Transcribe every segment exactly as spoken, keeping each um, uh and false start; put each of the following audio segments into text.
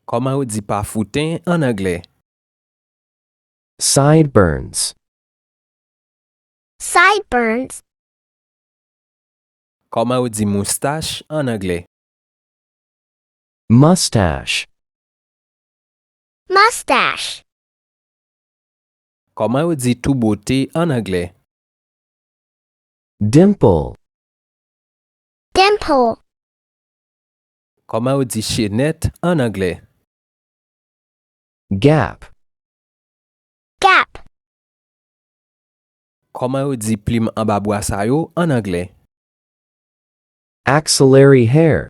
Kòman yo di pafouten ann anglè? Sideburns. Sideburns. Kòman yo di moustach ann anglè? Mustache. Mustache. Kòman yo di toubote ann anglè? Dimple. Dimple. Kòman yo di chenèt ann anglè? Gap. Gap. Kòman yo di plim anba bwa sa yo ann anglè? Axillary hair.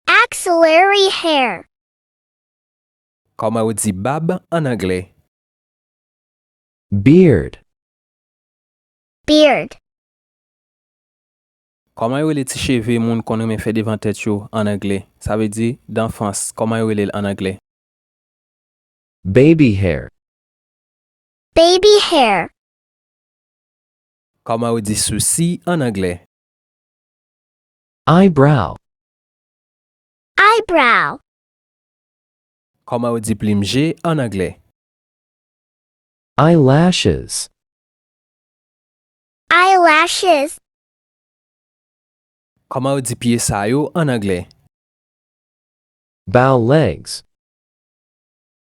Axillary hair. Kòman yo di bab ann anglè? Beard. Beard. Kòman yo rele ti cheve moun konn renmen fè devan tèt yo ann anglè? Sa vle di danfans. Kòman yo rele l ann anglè? Baby hair. Baby hair. Kòman yo di sousi ann anglè? Eyebrow. Eyebrow. Kòman yo di plim je ann anglè? Eyelashes. Eyelashes. Kòman yo di pye sa yo ann anglè? Bow legs.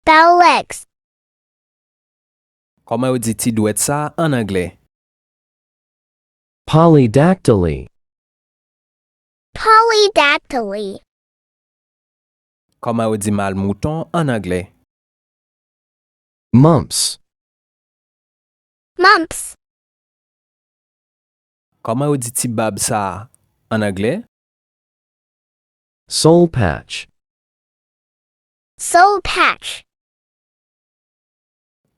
Bow legs. Kòman yo di ti dwèt sa ann anglè? Polydactyly. Polydactyly. Kòman yo di mal mouton ann anglè? Mumps. Mumps. Kòman yo di ti bab sa ann anglè? Soul patch. Soul patch.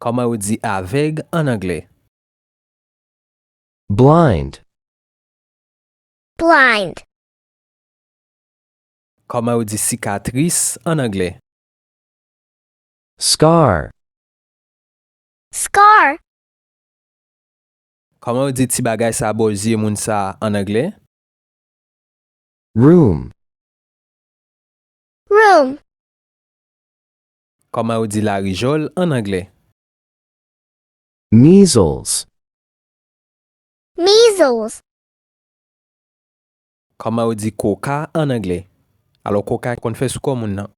Kòman yo di avèg ann anglè? Blind. Blind. Kòman yo di sikatris ann anglè? Scar. Scar. Kòman yo di ti bagay sa bò zye moun sa ann anglè? Rheum. Rheum. Kòman yo di larijòl ann anglè? Measles. Measles. Kòman yo di koka ann anglè? Alò koka konn fè sou kò moun nan.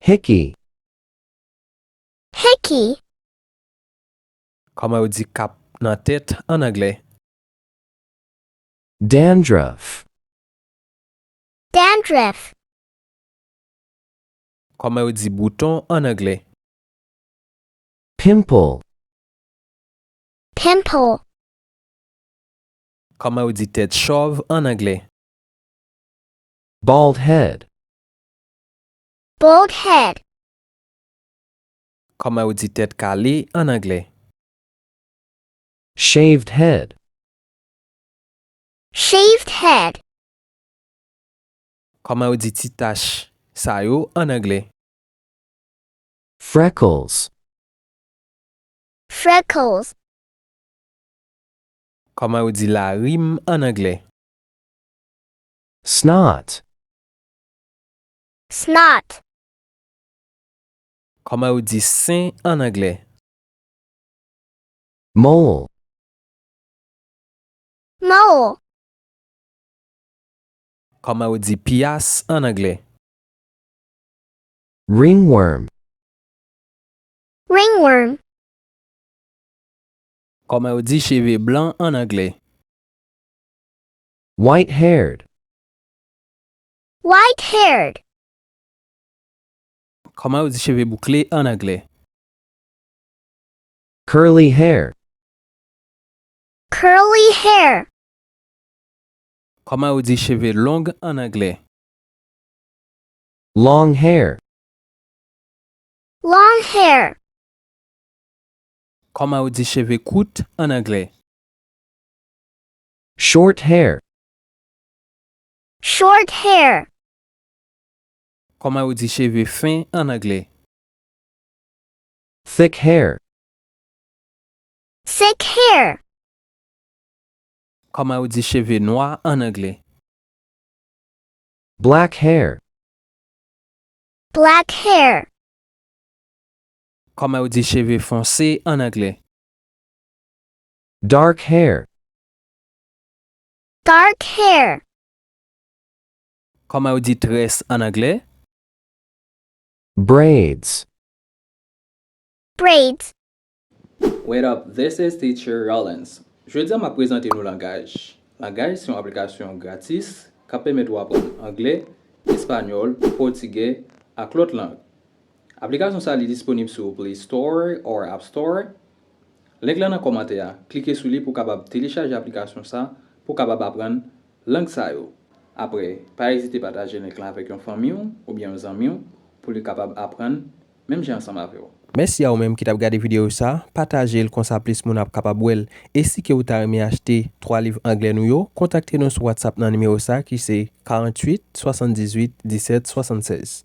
Hickey. Hickey. Kòman yo di kap nan tèt ann anglè? Dandruff. Dandruff. Kòman yo di bouton ann anglè? Pimple. Pimple. Kòman yo di tèt chòv ann anglè? Bald head. Bald head. Kòman yo di tèt kale ann anglè? Shaved head. Shaved head. Kòman yo di ti tach sa yo ann anglè? Freckles. Freckles. Kòman yo di larim ann anglè? Snot. Snot. Kòman yo di sen ann anglè? Mole. Mole. Kòman yo di pyas ann anglè? Ringworm. Ringworm. Kòman yo di cheve blan ann anglè? White haired. White haired. Kòman yo di cheve boukle ann anglè? Curly hair. Curly hair. Kòman yo di cheve long ann anglè? Long hair. Long hair. Kòman yo di cheve kout ann anglè? Short hair. Short hair. Kòman yo di cheve fen ann anglè? Thick hair. Thick hair. Kòman yo di cheve nwa ann anglè? Black hair. Black hair. Kòman yo di cheve fonse ann anglè? Dark hair. Dark hair. Kòman yo di très ann anglè? Braids. Braids. What up, this is teacher Rollins. Jodi a m ap prezante nou Langaj. Langaj se yon aplikasyon gratis k ap pèmèt ou aprann anglè, espanyòl, pòtigè, ak lòt lang. Aplikasyon sa li disponib sou Play Store or App Store. Link lan nan kòmantè a. Klike sou li pou w kapab telechaje aplikasyon sa pou w kapab aprann lang sa yo. Apre, pa ezite pataje link lan avèk yon fanmi w oubyen yon zanmi w pou li kapab aprann menm jan ansanm avè w. Mèsi a ou menm ki t ap gade videyo sa, pataje l konsa plis moun ap kapab wè l. E si ke ou ta renmen achte twa liv anglè nou yo, kontakte nou sou WhatsApp nan nimewo sa ki se karanntuit swasanndizuit disèt swasannsèz.